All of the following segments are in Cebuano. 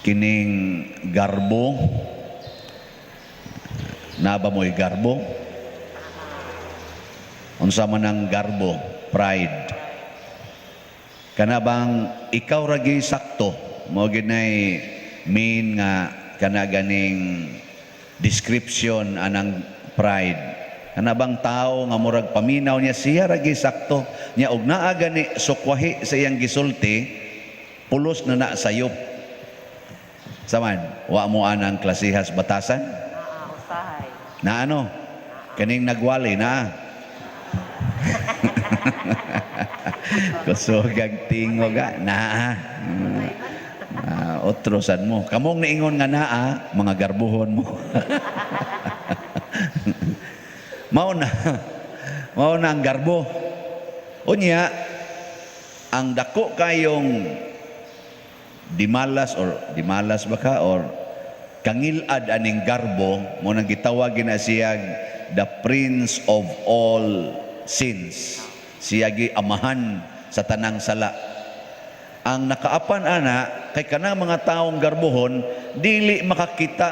Kining garbo, naa ba mo'y garbo? Unsa man ang garbo? Pride. Kana bang ikaw ra gyud sakto, mao gyud nay main nga kana ganing description anang pride. Kana bang tao nga murag paminaw niya, siya ra gyud sakto niya, og naa gani sukwahi sa iyang gisulti, pulos na na sayop. Saman, wa mo anang klasihas batasan? Naa, usahay. Na ano? Kaning nagwali na. Kusogag tingog ah. Naa. Ah, otro sad mo. Kamong niingon nga naa, mga garbuhon mo. Mao na. Mao na ang garbo. Unya, ang dako kayong dimalas or dimalas ba ka or kangilad aning garbo mo nang gitawag na siya the prince of all sins. Siya gi amahan sa tanang sala. Ang nakaapan ana kay kanang mga taong garbohon, dili makakita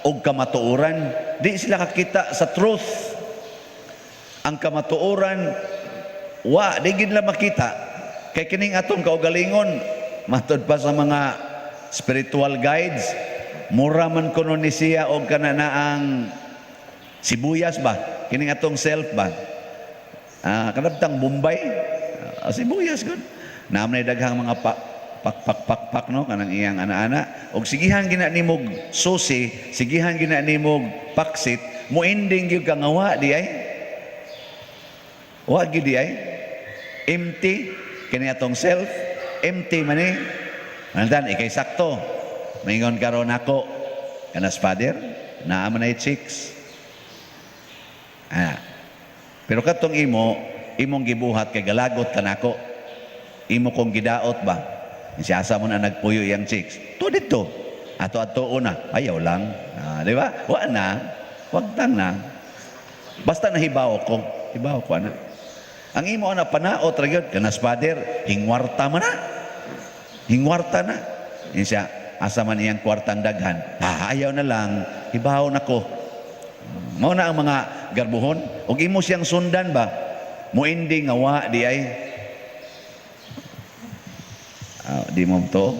og kamatuoran, di sila kakita sa truth. Ang kamatuoran wa di gid nila makita kay kining atong kaugalingon, matud pa sa mga spiritual guides, mura man kuno ni siya og kananaang sibuyas ba, kining atong self ba. Ah, kanabtang Bombay. Ah, sibuyas gud. Naa man daghang mga pa, pak pak pak pak no, kanang iyang ana-ana, og sigihan gina nimog susi, sigihan gina nimog paksit, mo ending gyud ka nga wa di ay. Wa gyud di ay. Empty kini atong self, empty man ni. Mantan ikay sakto. Maingon karon ako kanas father, naa man ay chicks. Ah. Pero katong imo, imong gibuhat kay galagot kanako. Imo kong gidaot ba? Si asa mo na nagpuyo iyang chicks. To dito. Ato ato una, ayaw lang. Ah, di ba? Wa na. Wag tang na. Basta nahibaw ko. Hibaw ko ana. Ang imo ana panaot ra gyud kanas father, hingwarta man na. Hingwarta na. Yun siya, asa man iyang kwartang daghan. Ah, ayaw na lang, hibaw na ko. Mao na ang mga garbuhon. Ug imo siyang sundan ba? Mo ending nga wa di ay. Ah, di mo to.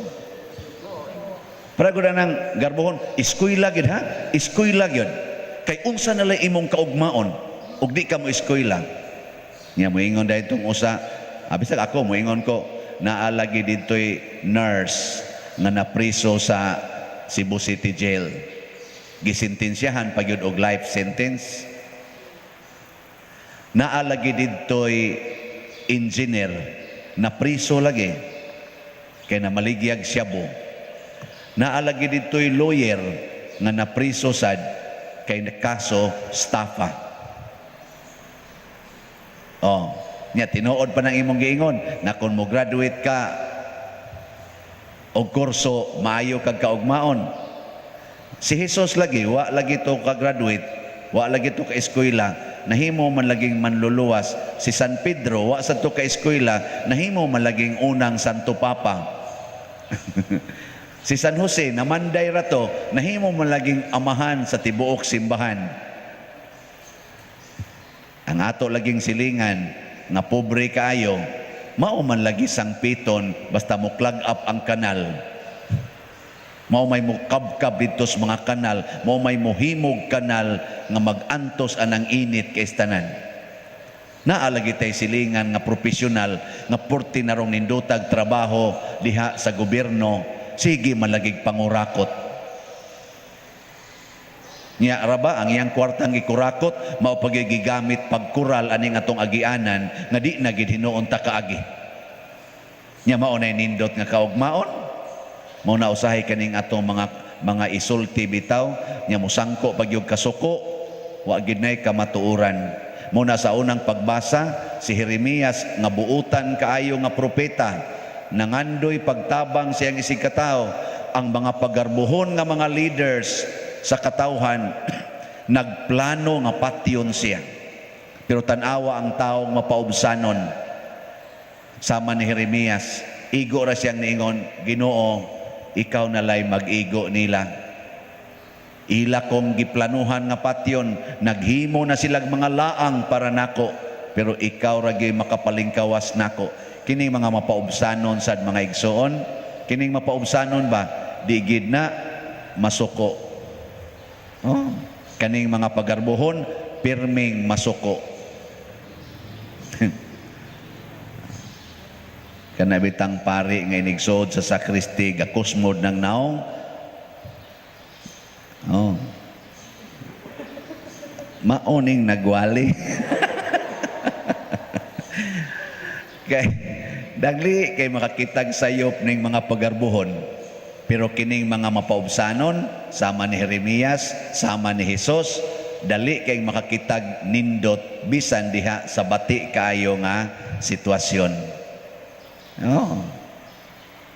Para gud nang garbuhon, eskwela gid ha? Eskwela gyud. Kay unsa na lang imong kaugmaon ug di ka mo eskwela. Nya moingon dahil tong usa, bisag ako moingon ko, naa lagi didto'y nurse nga napriso sa Cebu City Jail. Gisentensyahan pa gyud og life sentence. Naa lagi didto'y engineer na priso lagi kay namaligyag shabu. Naa lagi didto'y lawyer nga napriso sad kay kaso estafa. Oh, nya tinuod pa ng imong giingon na kung mo graduate ka og kurso, maayo kag kaugmaon. Si Jesus lagi, wa lagi to ka graduate, wa lagi to ka eskwela, nahimo man laging manluluwas. Si San Pedro, wa sad to ka eskwela, nahimo man laging unang Santo Papa. Si San Jose, namanday ra to, nahimo man laging amahan sa tibuok simbahan. Ang ato laging silingan nga pobre kaayo, mao man lagi sangpiton basta mo clog up ang kanal. Mao may mukabkab didto sa mga kanal, mao may muhimog kanal nga mag-antos anang init kay tanan. Naa lagi tay silingan nga profesional nga purti narong nindutag trabaho diha sa gobyerno, sige malagig pangurakot. Nya ra ba ang iyang kwartang gikurakot mao pag gigamit pagkural aning atong agianan nga di na gid hinuon ta kaagi. Nya mao nay nindot nga kaugmaon. Mao na usahay kaning atong mga isulti bitaw nya mosangko pag yung kasuko, wa gid nay kamatuoran. Mao na sa unang pagbasa, si Jeremias nga buutan kaayo nga propeta, nangandoy pagtabang siyang isig katawo. Ang mga pagarbuhon nga mga leaders sa katawhan nagplano nga patyon siya. Pero tan-awa ang taong mapaubsanon sama ni Jeremias, igo ra siyang niingon, "Ginoo, Ikaw na lay mag-igo nila. Ila kong giplanuhan nga patyon, naghimo na silag mga laang para nako, pero ikaw ra gyud makapalingkawas nako. Kining mga mapaubsanon sad, mga igsoon, kining mapaubsanon ba, di gid na masuko. Oh, kaning mga pagarbuhon, pirming masuko. Kana bitang pari nga inigsood sa sakristi, gakusmod ng naong. Oh. Maoning nagwali. Kay dagli kay makakitag sayop ning mga pagarbuhon. Pero kining mga mapaubsanon, sama ni Jeremias, sama ni Jesus, dali kay makakitag nindot bisan diha sa bati kaayo nga sitwasyon. Oh.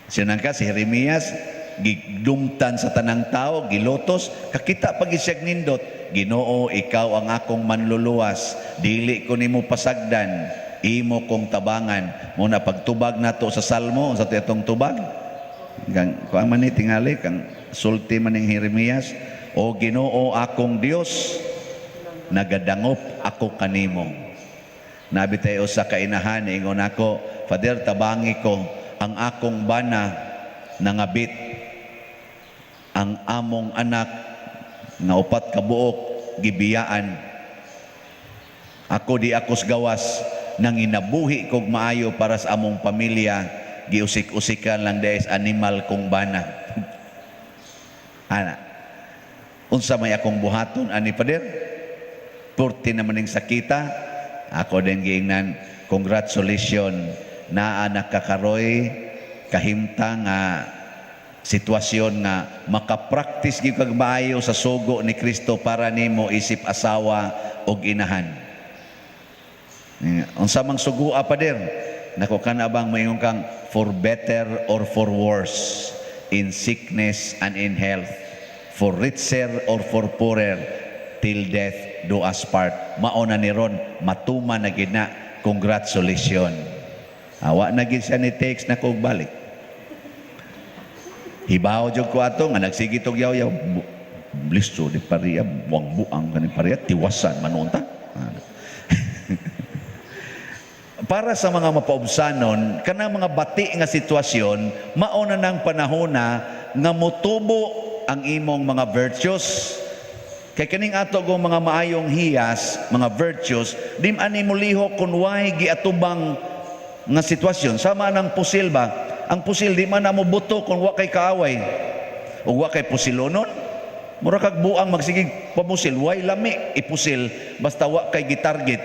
Sinang ka si Jeremias, gidumtan sa tanang tao, gilotos, kakita pag siyag nindot, "Ginoo, ikaw ang akong manluluwas, dili ko nimo pasagdan, imo kong tabangan." Muna pagtubag nato sa Salmo, sa atong tubag, kang kuan man ni tingali kang sulti man ning Jeremias, "O Ginoo akong Dios, nagadangop ako kanimo." Nabi tayo sa kainahan, ingon ako, "Father, tabangi ko, ang akong bana nangabit, ang among anak nga 4 ka buok gibiyaan. Ako di ako gawas, nanginabuhi kog maayo para sa among pamilya, giusik-usikan lang des animal kong bana. Ana, unsa may akong buhaton ani, Father? Purti naman ning sakita." Ako din giingnan, "Congratulations, naa nakakaroy kahimta nga sitwasyon nga makapraktis gyud kag maayo sa sugo ni Kristo para nimo isip asawa og inahan." "Unsa mang sugoa, Pader?" "Nako, kana bang moingon kang for better or for worse, in sickness and in health, for richer or for poorer, till death do us part. Mao na ni ron, matuman na gid na. Congratulations." Awa na gid siya ni text na kog balik. Hibaw jud ko ato nga nagsige tog yaw-yaw. Listo di pariya, buang buang kani pariya, tiwasan manunta. Para sa mga mapaubsanon, kana mga bati nga sitwasyon, mao na nang panahona nga motubo ang imong mga virtues. Kay kaning ato go mga maayong hiyas, mga virtues, di ani mo lihok kung way giatubang nga sitwasyon. Sama ng pusil ba? Ang pusil di man na mo buto kung wa kay kaaway. Ug wa kay pusilonon. Mura kag buang magsigig pamusil, way lami ipusil basta wa kay gitarget.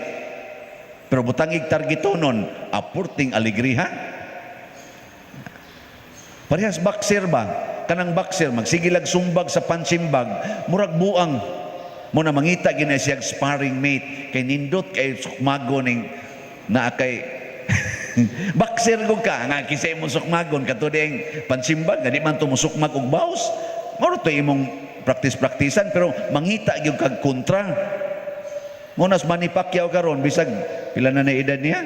Pero butangig targetonon, apurting alegriha. Parehas boxer ba? Kanang boxer magsigilag sumbag sa punching bag, murag buang. Mo na mangita gina siya sparring mate kay nindot kay sukmago ning naa kay boxer ko ka nga kisay mo sukmagon kato ding punching bag nga di man to musukmag og baws. Mao to imong practice-praktisan, pero mangita gyud kag kontra. Mo nas Manny Pacquiao karon, bisag pila na na edad niya?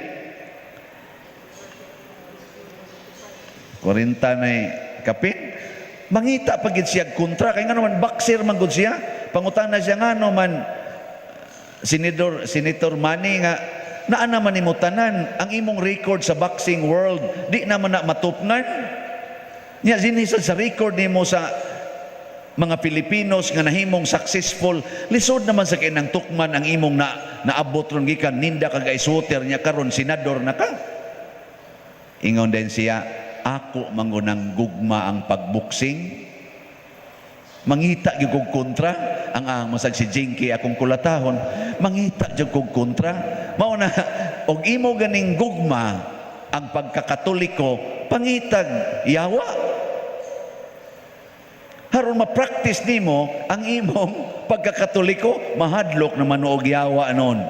40 na kapin. Mangita pa gid siya kontra kay ngano man boxer man gud siya. Pangutana siya ngano man Senator Manny nga naa naman nimo tanan ang imong record sa boxing world, di naman na matupngan. Nya sinisad sa record nimo sa mga Pilipinos nga nahimong successful, lisod naman sa kinang tukman ang imong na naabot ron gikan ninda kag ice water, nya karon senador na ka. Ingon din siya, "Ako mangunang gugma ang pagboxing. Mangita gyud kog kontra ang masag si Jinky akong kulatahon, mangita gyud kog kontra." Mao na og imo ganing gugma ang pagkakatoliko, pangitag yawa haron ma-practice nimo ang imong pagkakatoliko. Mahadlok na manuog yawa noon.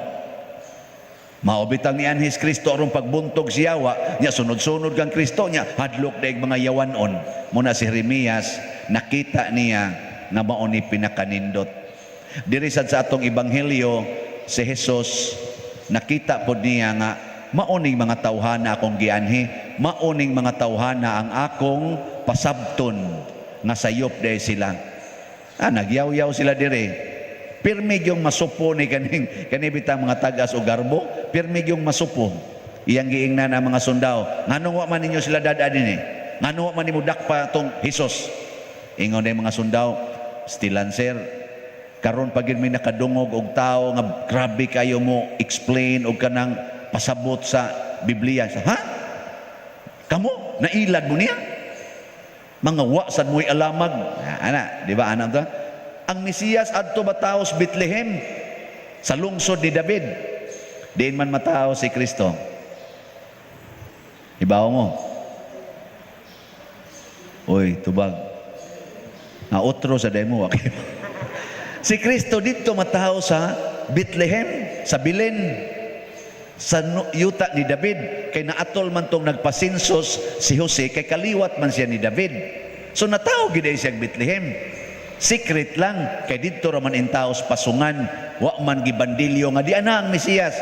Mao bitang ni Anhis Kristo aron pagbuntog si yawa nya, sunod-sunod kang Kristo nya, hadlok daig mga yawanon. Muna si Jeremias, nakita niya nga mao ni pinakanindot. Diri sad sa atong ebanghelyo, si Jesus nakita pod niya nga mao ning mga tawhana akong gianhi, mao ning mga tawhana ang akong pasabton nga sayop diay sila. Ah, nagyaw-yaw sila dire. Pirmi yung masupo ni kaning kani bitang mga tagas o garbo, pirmi yung masupo. Iyang giingnan ang mga sundao. Nganong wa man ninyo sila dad-a dinhi? Nganong wa man nimo dakpa tong Hesus? Ingon na mga sundao, "Stilan, sir, karon pag may nakadungog og tao nga grabe kayo mo explain og kanang pasabot sa Biblia." Ha? Kamo nailad mo niya? Mga wa sad mo'y alamag. Ah, ana, di ba ana to? Ang Mesiyas adto matawo sa Bethlehem, sa lungsod ni David. Diin man matawo si Kristo? Ibaw mo. Uy, tubag. Na otro sa demo. Si Kristo didto matawo sa Bethlehem, sa Belen, sa yuta ni David. Kay naatol man tong nagpa-census si Jose, kay kaliwat man siya ni David. So natawo gid siya Bethlehem. Secret lang, kay didto ra man intawo sa pasungan, wa man gibandilyo nga di ana ang Mesiyas.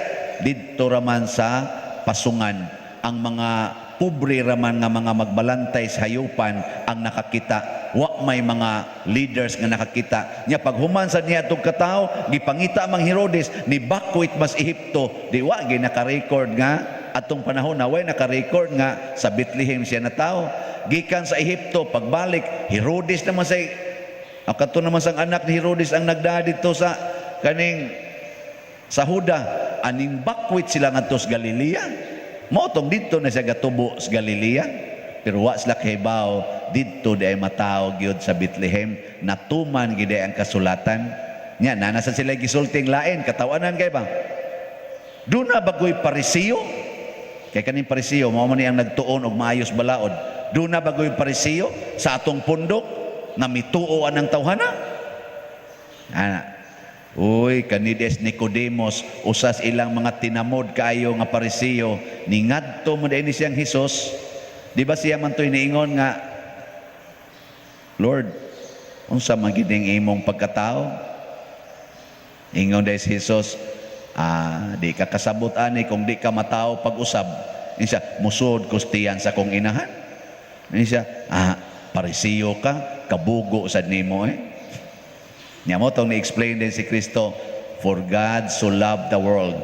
Didto ra man sa pasungan, ang mga pobre raman nga mga magbalantay sa hayupan ang nakakita, wa may mga leaders nga nakakita nya. Paghuman sa niya atong katawo, gipangita mang Herodes ni bakwit mas Ehipto, di wa gi naka-record nga atong panahon na way naka-record nga sa Bethlehem siya natawo. Gikan sa Ehipto, pagbalik, Herodes naman sa ang kato naman sang anak ni Herodes ang nagdaa didto sa kaning sa Huda, aning bakwit sila ngadto sa Galilea. Mao tong didto na siya gatubo sa Galilea. Pero wa sila kahibaw didto di ay matawo gyud sa Bethlehem, natuman gid ang kasulatan. Nya naa na sa sila gisulting lain, katawanan kay ba? Duna bagoy Parisiyo? Kay kaning Parisiyo mao man ni ang nagtuon og maayos balaod. Duna bagoy Parisiyo sa atong pundok nga mituo anang tawhana? Ana. Uy, kanides Nicodemos, usas ilang mga tinamod kaayo nga Parisiyo, ningadto mo ni siyang Hesus. Di ba siya man to'y niingon nga, "Lord, unsa man gid ning imong pagkatao?" Ingon dahil si Jesus, "Ah, di ka kasabot ani kung di ka matao pag-usab." Ingon siya, "Musod ko tiyan sa kong inahan." Ingon siya, "Ah, Parisiyo ka, kabugo sad nimo eh." Nya mao tong ni-explain din si Kristo, "For God so loved the world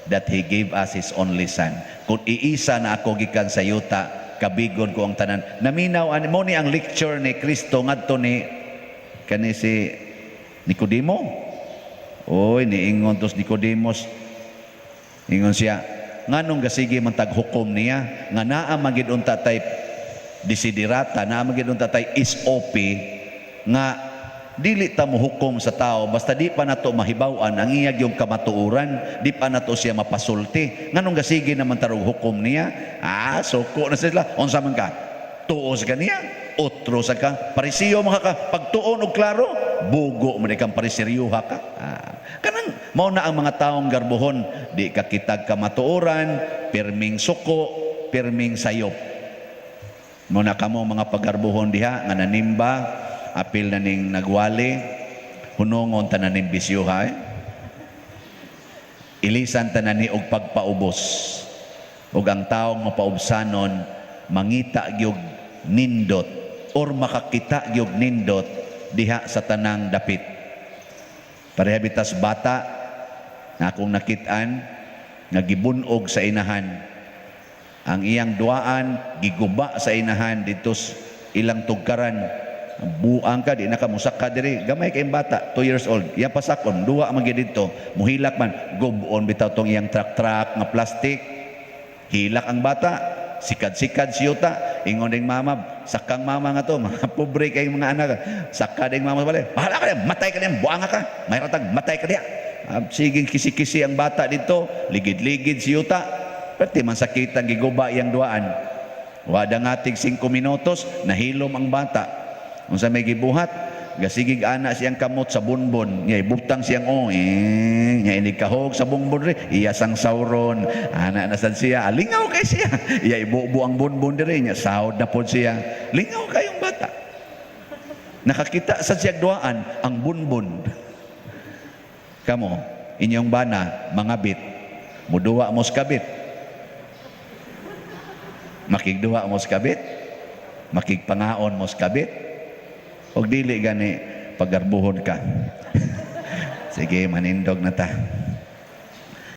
that He gave us His only Son." Kung iisa na ako gikan sa yuta, kabigon ko ang tanan. Naminaw, ani mo ni ang lecture ni Kristo ngadto ni kani si Nicodemo. Oy, niingon tos Nicodemos. Ingon siya, "Nganong gasige man taghukom niya nga naa man gid unta tay desiderata, naa man gid unta tay SOP nga dili ta mohukom sa tao basta di pa nato mahibaw-an ang iya yung kamatuoran, di pa nato siya mapasulti. Nganong gasige naman tarog hukom niya?" Ah, suko na sila. "Unsa man ka? Tuo sa kaniya? Otro sa ka? Parisiyo mga ka, pagtuon og klaro, bugo man kang pariseryoha ka." Ah, kanang mao na ang mga taong garbohon, di ka kitag kamatuoran, pirming suko, pirming sayop. Mao na kamo mga pagarbohon diha nga nanimba, apil na ning nagwali, hunongon tanan ning bisyoha eh. Ilisan tanan ni og pagpaubos. Ug ang taong mapaubsanon mangita gyud nindot or makakita gyud nindot diha sa tanang dapit. Pareha bitas bata na akong nakit-an nga gibunog sa inahan. Ang iyang duaan giguba sa inahan dito ilang tugkaran. "Buang ka, di na ka musaka diri." Gamay kay bata, 2 years old. Iya pasakon, duwa man gyud didto. Muhilak man, gubon bitaw tong iyang truck-truck nga plastic. Hilak ang bata, sikad-sikad siyuta. Ingon ding mama, sakang mama nga to, mga pobre kay mga anak. Saka ding mama sa balay, "Bahala ka diya, matay ka diya, buanga ka. May ratag, matay ka diya." Ah, sige kisi-kisi ang bata dito, ligid-ligid siyuta. Pwede man sakitan giguba iyang duaan. Wada nga tig 5 minutos, nahilom ang bata. Unsa may gibuhat, gasigig ana siyang kamot sa bunbon. Nya ibutang siyang oh, eh, nya inig kahog sa bunbon ri, iya sang sauron. Ana na sad siya, ah, lingaw kay siya. Iya ibubo ang bunbon diri, nya sahod na pod siya. Lingaw kayong bata. Nakakita sa siyang duaan ang bunbon. Kamo, inyong bana, mga bit, muduwa mo sa kabit. Makigduwa mo sa kabit. Makigpangaon mo sa kabit. Og dili gani, pagarbuhon ka. Sige, manindog na ta.